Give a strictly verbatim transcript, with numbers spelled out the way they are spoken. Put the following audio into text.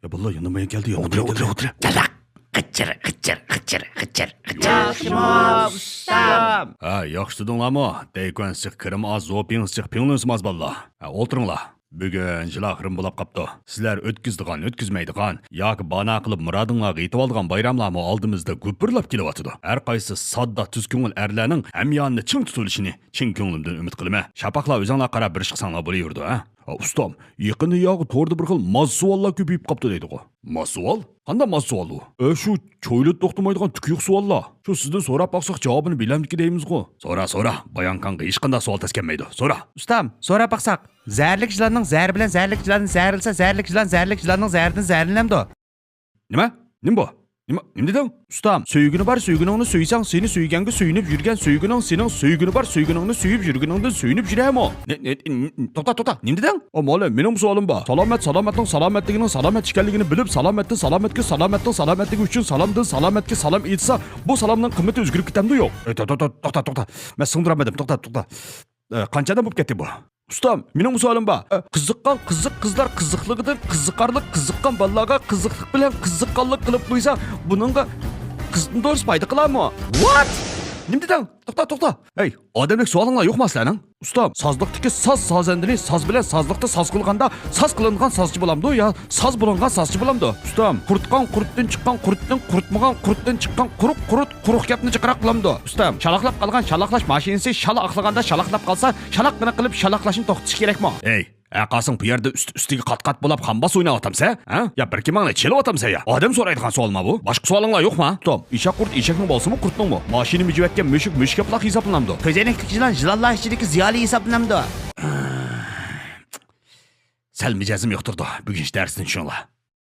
يا باللا، يەنە مايان كەلدى، يا. ئولتۇر، ئولتۇر، ئولتۇر. چالاق! قىچىر، قىچىر، قىچىر، قىچىر، قىچىر. ياخشىمۇ، ئۇستام؟ ھە، ياخشى تۇردۇڭلارمۇ؟ دېيكۇەن سىخ كىرىم ئاز، زوپىڭ سىخ پىڭلۈن سىماز باللا. ھە، ئولتۇرۇڭلار. بۈگۈن يىل ئاخىرىمۇ بولاپ قاپتۇ. سىلەر ئۆتكۈزىدىغان، ئۆتكۈزمەيدىغان ياكى بانا قىلىپ مۇرادىڭلارغا يېتىۋالىدىغان بايراملارمۇ ئالدىمىزدا گۈپۈرلەپ كېلىۋاتىدۇ. ھەر قايسى ساددا، تۈز كۆڭۈل ئەرلەرنىڭ ھەميانىنى چىڭ تۇتۇۋېلىشىنى چىن كۆڭلۈمدىن ئۈمىد قىلىمەن. شاپاقلار ئۆزۈڭلار قاراپ بىر ئىش قىلساڭلار بولۇۋېرىدۇ، ھە؟ ئا، ئۇستام، يېقىندا ياغى توردا بىر خىل ماز سوئاللار كۆپىيىپ قاپتۇ دەيدىغۇ. ماز سوئال؟ قانداق ماز سوئال ئۇ؟ ئە، شۇ چويلىدا توختىمايدىغان تۈكۈيۈك سوئاللار. شۇ سىزدىن سوراپ باقساق جاۋابىنى بىلەمدىكى دەيمىزغۇ. سورا، سورا، بايانكاڭغا ھېچقانداق سوئال تەس كەلمەيدۇ. سورا. ئۇستام، سوراپ باقساق، زەھەرلىك يىلاننىڭ زەھىرى بىلەن زەھەرلىك يىلاننى زەھەرلىسە، زەھەرلىك يىلان زەھەرلىك يىلاننىڭ زەھىرىدىن زەھەرلىنەمدۇ؟ نېمە؟ نېمە بۇ؟ نېمە، نېمە دېدىڭ؟ ئۇستام، سۆيگۈنى بار سۆيگۈنۈڭنى سۆيسەڭ، سېنى سۆيگەنگە سۆيۈنۈپ يۈرگەن سۆيگۈنۈڭ سېنىڭ سۆيگۈنى بار سۆيگۈنۈڭنى سۆيۈپ يۈرگىنىڭدىن سۆيۈنۈپ يۈرەمۇ؟ نې، نې، نې، توختا، توختا، نېمە دېدىڭ؟ ئا، مولى، مېنىڭ سوئالىم بار. سالامەت سالامەتنىڭ سالامەتلىكىنىڭ سالامەت ئىكەنلىكىنى بىلىپ، سالامەتتىن سالامەتكە، سالامەتنىڭ سالامەتلىكى ئۈچۈن سالامدىن سالامەتكە سالام ئېيتسا، بۇ سالامنىڭ قىممىتى ئۆزگىرىپ كېتەمدۇ يوق؟ ئەي، توختا، توختا، توختا، توختا. مەن سىڭدۈرەلمىدىم. توختا، توختا. ئە، قانچە ئادەم بولۇپ كەتتى بۇ؟ ئۇستام، مېنىڭ سوئالىم بار. ئە، قىزىققان قىزىق قىزلار قىزىقلىقىدىن قىزىقارلىق، قىزىققان بالىلارغا قىزىقلىق بىلەن قىزىققانلىق قىلىپ قويسا، بۇنىڭغا قىزىقنى توغرىسى پايدا قىلارمۇ؟ What؟ نېمە دېدىڭ؟ توختا، توختا. ھەي، ئادەملىك سوئالىڭلار يوقما سىلەرنىڭ؟ ئۇستام، سازلىقتىكى ساز سازەندىنى ساز بىلەن سازلىقتا ساز قىلغاندا ساز قىلىنغان سازچى بولامدۇ يا ساز بولۇنغان سازچى بولامدۇ؟ ئۇستام، قۇرتقان قۇرتتىن چىققان قۇرتتىن قۇرتمىغان قۇرتتىن چىققان قۇرۇق قۇرۇت قۇرۇق گەپنى جىقراق قىلامدۇ؟ ئۇستام، شالاقلاپ قالغان شالاقلاش ماشىنىسى شالا ئاقلىغاندا شالاقلاپ قالسا، شالاققىنە قىلىپ شالاقلاشنى توختىتىش كېرەكمۇ؟ ئەي، ھە قاسىڭ، بۇ يەردە ئۈست-ئۈستىگە قات-قات بولاپ خامباس ئويناۋاتامسەن، ھە؟ يا بىر كىمىڭنى چېلىۋاتامسەن يا؟ ئادەم سورايدىغان سوئالما بۇ؟ باشقا سوئالىڭلار يوقما؟ توم، ئېشەك قۇرت ئېشەكنىڭ بالىسىمۇ قۇرتنىڭمۇ؟ ماشىنا مىجىۋەتكەن مۈشۈك مۈشۈك گەپلا ھېسابلىنامدۇ؟ كۆزەينەكلىك يىلان يىلانلار ئىچىدىكى زىيالىي ھېسابلىنامدۇ؟ سەل مىجەزىم يۇقتۇرىدۇ. بۈگۈنكى دەرستىن چۈشۈڭلار.